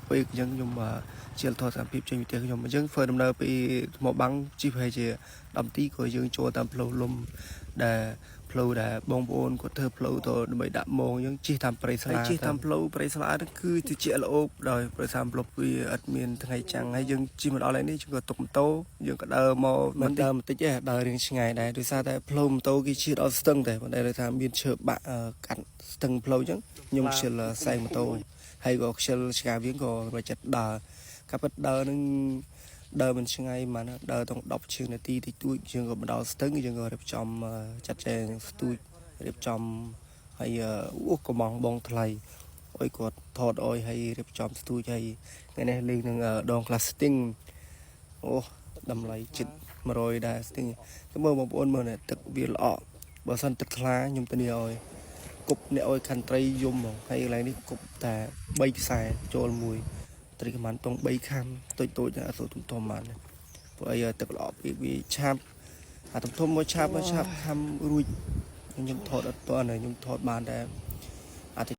ពេកអញ្ចឹងខ្ញុំជាលថតសកម្មភាពចេញពីផ្ទះខ្ញុំអញ្ចឹងធ្វើដំណើរពីថ្មបាំងជិះប្រហែលជា10នាទីក៏យើងចូលតាមផ្លូវលំដែលផ្លូវដែលបងប្អូនគាត់ធ្វើផ្លូវទៅដើម្បីដាក់មងអញ្ចឹងជិះតាមព្រៃស្លាជិះតាមផ្លូវព្រៃស្លាហ្នឹងគឺត្រជាក់ល្អោបដោយព្រោះតាមផ្លូវវាអត់មានថ្ងៃចាំងហើយយើងជិះមកដល់ហើយនេះយើងក៏ទុកម៉ូតូយើងក៏ដើរមកមិនដើរបន្តិចទេដើររៀងឆ្ងាយដែរដោយសារតែផ្លូវម៉ូតូគេជិះដល់ស្ទឹងតែប៉ុន្តែដោយថាមានឈើបាក់កាត់ស្ទឹងផ្លូវអញ្ចឹងខ្ញុំខ្ជិលសែងម៉ូតូហើយក៏ខ្ជិលឆ្កាវៀងក៏សម្រេចចិត្តដើរកាប់ពិតដើរនឹងដើរមិនឆ្ងាយប៉ុន្មានដើរតង10ជាងនាទីតិចតួចយើងក៏មកដល់ស្ទឹងយើងក៏រៀបចំចាត់ចែងស្ទូចរៀបចំហើយអូកំងបងថ្លៃអុយគាត់ថតអុយហើយរៀបចំស្ទូចហើយថ្ងៃនេះលេងនឹងដងខ្លះស្ទឹងអូតម្លៃជិត100ដែរស្ទឹងគឺមើលបងប្អូនមើលនេះទឹកវាល្អក់បើសិនទឹកថ្លាខ្ញុំធានាឲ្យគប់អ្នកឲ្យខន្ត្រីយំហ្មងហើយកន្លែងនេះគប់តែ3ខ្សែចូលមួយត្រីកម្បានតង3ខាំតូចតូចអត់សូវធំធំបានព្រោះអីទឹកល្អពេកវាឆាប់អាធំធំមកឆាប់មកឆាប់ខំរួចខ្ញុំថតអត់ទាន់ខ្ញុំថតបានតែ